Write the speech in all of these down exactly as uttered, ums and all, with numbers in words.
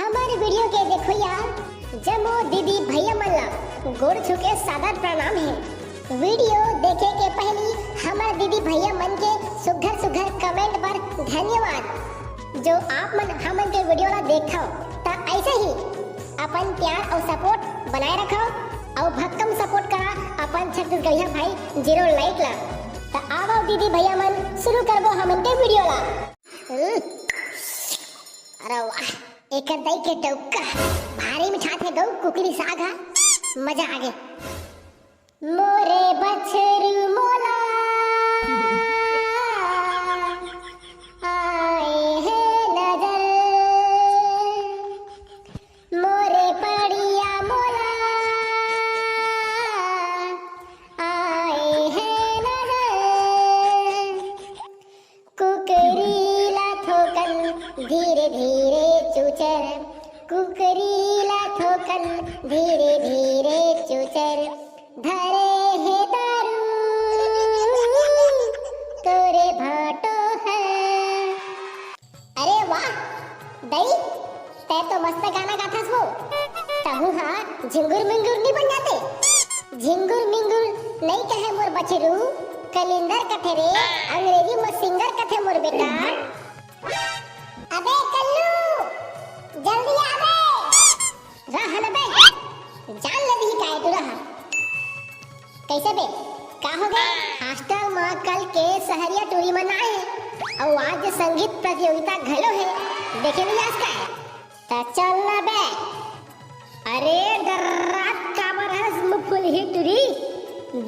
हमर वीडियो के देखइया जम्मो दीदी भैया मन ला गोड़ छू के सादर प्रणाम हे। वीडियो देखे के पहली हमर दीदी भैया मन के सुघर सुघर कमेंट बर धन्यवाद। जो आप मन हमन के वीडियो ला देखथव, त ऐसे ही अपन प्यार अउ सपोर्ट बनाए रखव अउ भक्कम सपोर्ट करा अपन छत्तीसगढ़िया भाई जीरो लाइक ला। त आवव दीदी भैया मन, शुरू करबो हमन के वीडियो ला। हम्म। अरे वाह, एकर दई के डौका भारी मिठात हे गऊ कुकरी साग हा। मजा आगे। मोरे बछरू मोला आए हे नजर, मोरे पड़िया मोला आए हे नजर। कुकरी ला थोकन धीरे धीरे चुचर, कुकरी ला थोकन धीरे धीरे चुचर। धरे हे दारू तोरे भाटो हे। अरे वाह दई, तै तो मस्त गाना गाथस वो। तहूँ हा झिंगुर मिंगुर नी बन जाते। झिंगुर मिंगुर नई कहे मोर बछरू, कलिंदर कथे रे, अंग्रेजी म सिंगर कथे मोर बेटा। अबे कल्लू, जल्दी आ बे। रह न बे, जान ले दिही काय तू रह। कैसे बे, का हो गए? हॉस्टल म कल के सहरिया टूरी मन आए, अउ आज संगीत प्रतियोगिता घलो हे, देखे नहीं जास काय? त चल ना बे। अरे डर्रात काबर हस मुफुलही टूरी,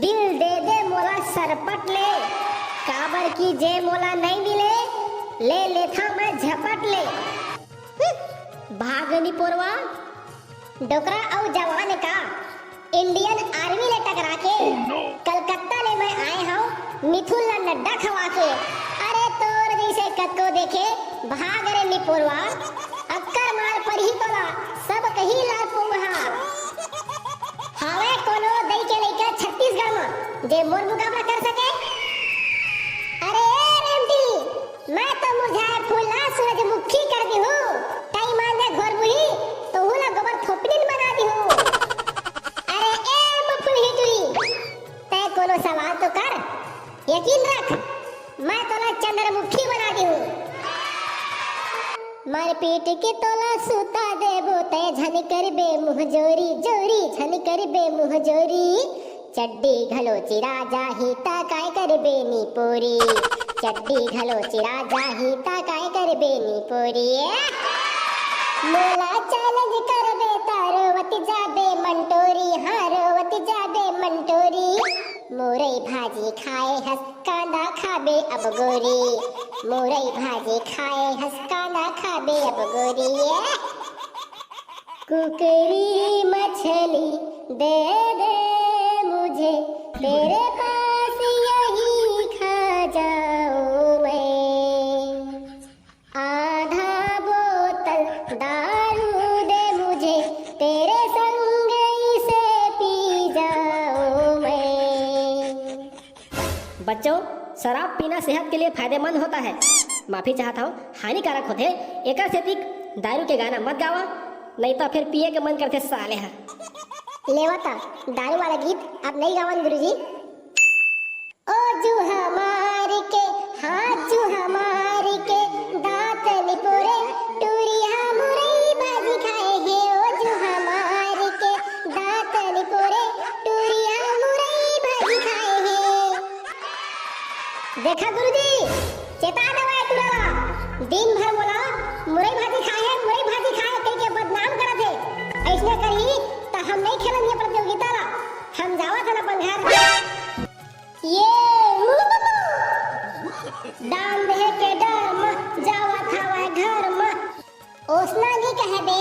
दिल दे दे मोला सरपट ले, काबर कि जे मोला नई मिले, ले लेथा मैं झपट ले। हम्म, भाग निपोरवा, डोकरा अउ जवान का इंडियन आर्मी ले टकरा के कलकत्ता ले मैं आए हंव मिथुन ला नड्डा खवा के। अरे तोर जैसे कतको देखे भाग रे निपोरवा, अक्कर मार परही तोला सब कही लाल पुंगहा। हावय कोनो दई के लइका छत्तीसगढ़ म जे मोर मुकाबला कर सके? अरे ए रेमटी, मैं तो मुरझाए फूल ला सूरजमुखी कर दिहूं। तई मान जा घोरमुही, तोहू ला गोबर थोपनी बना दिहूं। अरे ए मुफुलही टूरी, तै कोनो सवाल तो कर। यकीन रख, मैं तोला चंद्रमुखी बना दिहूं। मारपीट के तोला सुता देबो, तै झन करबे मुंह जोरी, जोरी, झन करबे मुंह जोरी। चड्डी घलो चिरा जाही, त काय करबे निपोरी? चड्डी घलो चिरा जाही, त काय करबे निपोरी? ए? मोला चैलेंज करबे, त रोवत जाबे मंटोरी, हां, रोवत जाबे मंटोरी। मुरई भाजी खाए हस, कांदा खाबे अब गोरी। मुरई भाजी खाए हस, कांदा खाबे अब गोरी। ए? कुकरी मछली दे दे मुझे, तेरे पास यही खा जाऊं मैं। आधा बोतल दारू दे मुझे, तेरे संग इसे पी जाऊं मैं। बच्चों, शराब पीना सेहत के लिए फायदेमंद होता है। माफी चाहत हंव, हानिकारक होथे। एकर सेती दारू के गाना मत गावा, नहीं तो फिर पिए के मन करथे साले हा। लेवा ता दारू वाला गीत अब नहीं गावन गुरुजी। ओ जुहा मार के, हां जुहा मार के, दांत निपोरे, टूरी हा मुरई भाजी खाए हे। ओ जुहा मार के, दांत निपोरे, टूरी हा मुरई भाजी खाए हे। देखा गुरुजी, चेता देवय टूरा ला, दिन भर मोला मुरई भाजी खाए हे, मुरई भाजी खाए कहिके बदनाम करत हे। अइसने करही त हम नहीं खेलन ये प्रतियोगिता ला, हम जावत हन अपन घर। ये दान देहे के डर म जावत हवय घर म। ओसना नी कहबे,